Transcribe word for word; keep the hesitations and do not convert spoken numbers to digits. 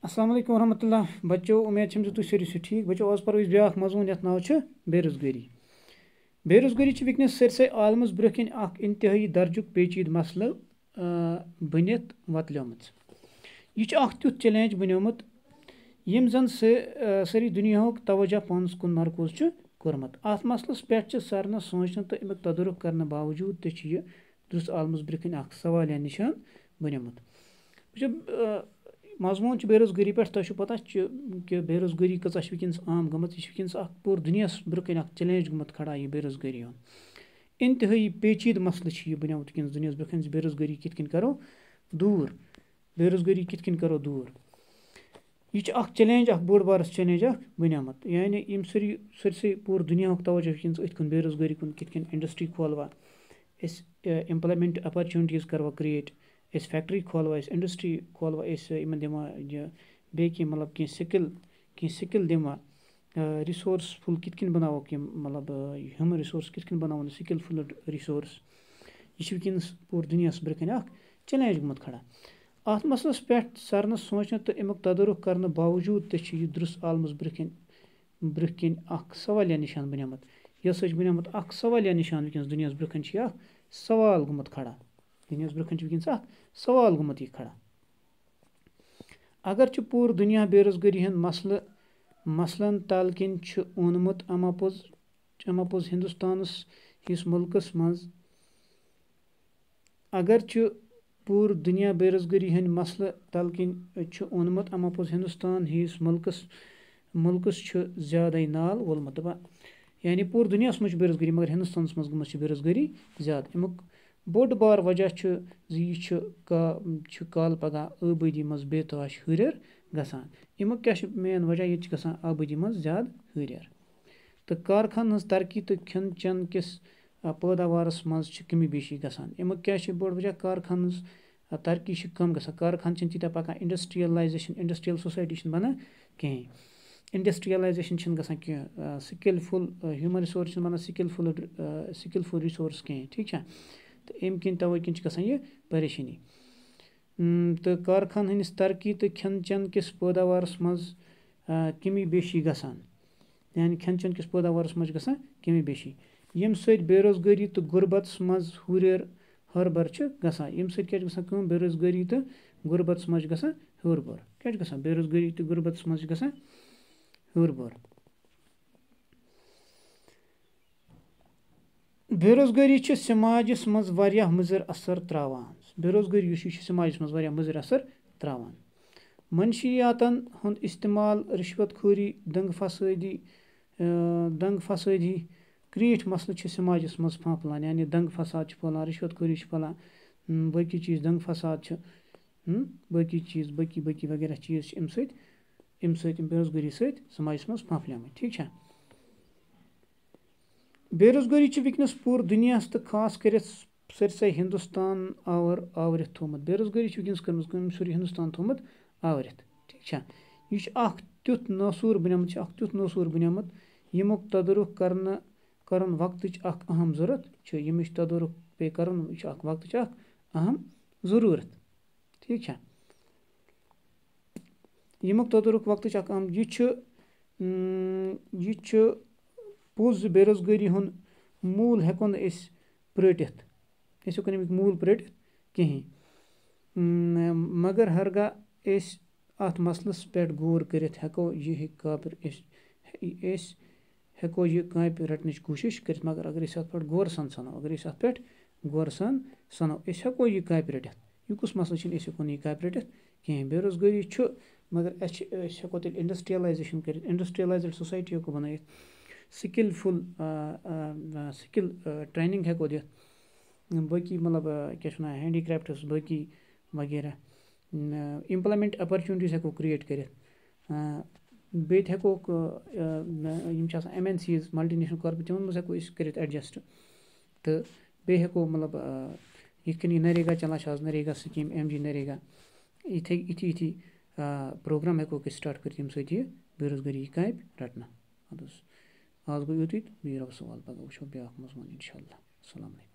السلام علیکم ورحمۃ اللہ۔ بچو، امید چھم زِ تُہۍ سٲری چھِو ٹھیٖک۔ بچو، آز پرو أسۍ بیٛاکھ مضموٗن یَتھ ناو چھُ بے روزگٲری۔ بے روزگٲری چھِ وٕنکیٚنَس سٲرسٕے عالمَس برونٛہہ کَنہِ اَکھ اِنتِہٲیی درجُک پیچیٖدٕ مسلہٕ، آ، بٔنِتھ وۄتلیومُت۔ یہِ چھُ اَکھ تیُتھ challenge بنیومُت، ییٚمۍ زَن سٲ-، آ، سٲری دُنیاہُک توجہ پانَس کُن مرکوز چھُ کوٚرمُت۔ اَتھ مسلَس پٮ۪ٹھ چھِ سارنَس سونٛچنہٕ تہٕ اَمیُک تدارُک کرنہٕ باوجوٗد تہِ چھُ یہِ درٛس عالمَس برونٛہہ کَنہِ اَکھ سوالیہ نِشان بنیومُت۔ وٕچھِو، آ، مضموٗن چھُ بے روزگٲری پٮ۪ٹھ۔ تۄہہِ چھُو پتہ چھِ کہِ بے روزگٲری کۭژاہ چھِ وٕنکیٚنَس عام گٔمٕژ۔ یہِ چھِ وٕنکیٚنَس اَکھ پوٗرٕ دُنیاہَس برونٛہہ کَنہِ اَکھ challenge گوٚمُت کھڑا، یہِ بے روزگٲری ہُنٛد۔ اِنتِہٲیی پیچیٖدٕ مسلہٕ چھُ یہِ بنیومُت وٕنکیٚنَس دُنیاہَس برونٛہہ کَنہِ، زِ بے روزگٲری کِتھ کٔنۍ کَرو دوٗر، بے روزگٲری کِتھ کٔنۍ کَرو دوٗر۔ یہِ چھُ اَکھ challenge، اَکھ بوٚڑ بارٕ challenge اَکھ بنیومُت۔ یعنی یِم سٲری، سٲرسٕے پوٗرٕ دُنیاہُک توجہ چھُ وٕنکیٚنَس أتھۍ کُن، بے روزگٲری کُن، کِتھ کٔنۍ industry کھولوا أسۍ، employment opportunities کروا create، أسۍ factory کھولوا، أسۍ industry کھولوا، أسۍ یِمن دِموا یہِ بیٚیہِ کینٛہہ، مطلب، کینٛہہ skill، کینٛہہ skill دِموا، resourceful کِتھ کٔنۍ بناووکھ یِم، مطلب، human resource کِتھ کٔنۍ بناوون skillful resource۔ یہِ چھُ وٕنکیٚنَس پوٗرٕ دُنیاہَس برونٛہہ کَنہِ اَکھ challenge گوٚمُت کھڑا۔ اَتھ مسلَس پٮ۪ٹھ سارنَس سونٛچنہٕ تہٕ اَمیُک تدارُک کرنہٕ باوجوٗد تہِ چھُ یہِ درٛس عالمَس برونٛہہ کَنہِ، برونٛہہ کَنہِ اَکھ سوالیہ نِشان بنیومُت۔ یہِ ہسا چھُ بنیومُت اَکھ سوالیہ نِشان وٕنکیٚنَس دُنیاہَس برونٛہہ کَنہِ، چھُ یہِ اَکھ سوال گوٚمُت کھڑا۔ دُنیاہَس برونٛہہ کَنہِ چھُ وٕنکیٚنَس اَکھ سوال گوٚمُت یہِ کھڑا۔ اگر چھُ پوٗرٕ دُنیا بے روزگٲری ہُنٛد مسلہٕ، مسلن تل کِنۍ چھُ اونمُت، اما پوٚز، اما پوٚز ہندوستانس ہِوِس مُلکس منٛز، اگر چھُ پوٗرٕ دُنیا بے روزگٲری ہٕنٛدۍ مسلہٕ تل کِنۍ چھُ اونمُت، اما پوٚز ہندوستان ہِوِس مُلکس، مُلکس چھُ زیادَے نال وولمُت۔ دَپان، یعنی پوٗرٕ دُنیاہَس منٛز چھِ بے روزگٲری، مگر ہندوستانَس منٛز گٔمٕژ چھِ بے روزگٲری زیادٕ۔ اَمیُک بوٚڑ بار وجہ چھُ زِ یہِ چھُ کا-، چھُ کالہٕ پگاہ آبٲدی منٛز بے تحاش ہُرٮ۪ر گژھان۔ اَمیُک کیٛاہ چھُ main وجہ؟ ییٚتہِ چھِ گژھان آبٲدی منٛز زیادٕ ہُرٮ۪ر۔ تہٕ کارخانن ہٕنٛز ترقی تہٕ کھٮ۪ن چٮ۪ن کِس، آ، پٲداوارَس منٛز چھِ کٔمی بیشی گژھان۔ اَمیُک کیٛاہ چھُ بوٚڑ وجہ؟ کارخانن ہٕنٛز، آ، ترقی چھِ کم گژھان۔ کارخانہٕ چھِنہٕ تیٖتیٛاہ پکان، industrialization، industrial society چھِنہٕ بنان کِہیٖنۍ۔ Industrialization چھِنہٕ گژھان کینٛہہ، آ، skillful، آ، human resource چھِنہٕ بنان skillful، آ، skillful resource کِہیٖنۍ، ٹھیٖک چھا؟ تہٕ اَمہِ کِنۍ، تَوَے کِنۍ چھِ گژھان یہِ پریشٲنی۔ اۭں، تہٕ کارخانہٕ ہٕنٛدِس ترقی تہٕ کھٮ۪ن چٮ۪ن کِس پٲداوارَس منٛز، آ، کمی بیشی گژھان۔ یعنی کھٮ۪ن چٮ۪ن کِس پٲداوارَس منٛز چھِ گژھان کمی بیشی، ییٚمہِ سۭتۍ بے روزگٲری تہٕ غُربتَس منٛز ہُرٮ۪ر ہُربر چھِ گژھان۔ ییٚمہِ سۭتۍ کیٛاہ چھِ گژھان کٲم؟ بے روزگٲری تہٕ غُربتَس منٛز چھِ گژھان ہُربر۔ کیٛاہ چھِ گژھان؟ بے روزگٲری تہٕ غُربتَس منٛز چھِ گژھان ہُربر۔ بے روزگٲری چھِ سماجس منٛز واریاہ مُضِر اثر تراوان۔ بے روزگٲری یُس چھِ، یہِ چھِ سماجس منٛز واریاہ مُضِر اثر تراوان۔ منشیاتن ہُنٛد استعمال، رشوت خوری، دنگ فسٲدی، اۭں، دنگ فسٲدی، کرٛیٖٹھۍ مسلہٕ چھِ سماجس منٛز پھانٛپھلان، یعنی دنگ فساد چھُ پھٔہلان، رشوت خوری چھِ پھٔہلان، اۭں، باقی چیٖز، دنگ فساد چھِ، اۭں، باقی چیٖز، باقی، باقی وغیرہ چیٖز چھِ اَمہِ سۭتۍ، اَمہِ سۭتۍ، اَمہِ بے روزگٲری سۭتۍ سماجس منٛز پھانٛپھلیمٕتۍ، ٹھیٖک چھا؟ بے روزگٲری چھِ وٕنکیٚنَس پوٗرٕ دُنیاہَس تہٕ خاص کٔرِتھ سٲرسٕے ہِندُستان آوُر آوُرِتھ تھوٚومُت۔ بے روزگٲری چھِ وٕنکیٚنَس کٔرمٕژ کٲم، سورُے ہِندُستان تھوٚومُت آوُرِتھ۔ ٹھیٖک چھا؟ یہِ چھُ اَکھ تیُتھ ناسوٗر بنیومُت، چھُ اَکھ تیُتھ ناسوٗر بنیومُت، ییٚمیُک تدارُک کرنہٕ، کرُن وقتٕچ اَکھ اہم ضروٗرت چھِ۔ ییٚمِچ تدارُک پے کرُن، یہِ چھُ اَکھ وقتٕچ اَکھ اہم ضروٗرت۔ ٹھیٖک چھا؟ ییٚمیُک تدارُک وقتٕچ اَکھ اہم، یہِ چھُ، اۭں، یہِ چھُ پوٚز زِ بے روزگٲری ہُنٛد موٗل ہٮ۪کو نہٕ أسۍ پرٛٲٹِتھ۔ أسۍ ہٮ۪کو نہٕ اَمیُک موٗل پرٛٲٹِتھ کِہیٖنۍ۔ اۭں، مگر ہرگاہ أسۍ اَتھ مسلس پٮ۪ٹھ غور کٔرِتھ ہٮ۪کو یہِ ہیٚکہِ کاپِر، أسۍ، أسۍ ہٮ۪کو یہِ کاپہِ رٹنٕچ کوٗشِش کٔرِتھ، مگر اگر أسۍ اَتھ پٮ۪ٹھ غورٕ سان سَنو، اگر أسۍ اَتھ پٮ۪ٹھ غورٕ سان سَنو، أسۍ ہٮ۪کو یہِ کاپہِ رٔٹِتھ۔ یہِ کُس مسلہٕ چھُنہٕ، أسۍ ہٮ۪کو نہٕ یہِ کاپہِ رٔٹِتھ کِہیٖنۍ۔ بے روزگٲری چھُ، مگر اَسہِ چھِ، أسۍ ہٮ۪کو تیٚلہِ industrialization کٔرِتھ، industrialized society ہٮ۪کو بنٲیِتھ، skillful، آ، آ، آ، skill، آ، training ہٮ۪کو دِتھ، باقی مطلب، آ، کیٛاہ چھِ وَنان، handicrafts، باقی وغیرہ، آ، employment opportunities ہٮ۪کو create کٔرِتھ۔ آ، بیٚیہِ تہِ ہٮ۪کوکھ، آ، آ، یِم چھِ آسان M N Cs، multinational corporate، تِمَن منٛز ہٮ۪کو أسۍ کٔرِتھ adjust۔ تہٕ بیٚیہِ ہٮ۪کو، مطلب، آ، یِتھ کٔنۍ یہِ نریگا چلان چھِ آز، NREGA scheme، M G NREGA, یِتھَے، یِتھی، یِتھی، آ، program ہٮ۪کوکھ أسۍ start کٔرِتھ، ییٚمہِ سۭتۍ یہِ بے روزگٲری یی کامہِ رَٹنہٕ۔ اَدٕ حظ، آز گوٚو یُتُے تہٕ بِہِو رۄبَس حوالہٕ، پَگاہ وٕچھو بیٛاکھ مضموٗن، اِنشاء اللہ۔ السلام علیکم۔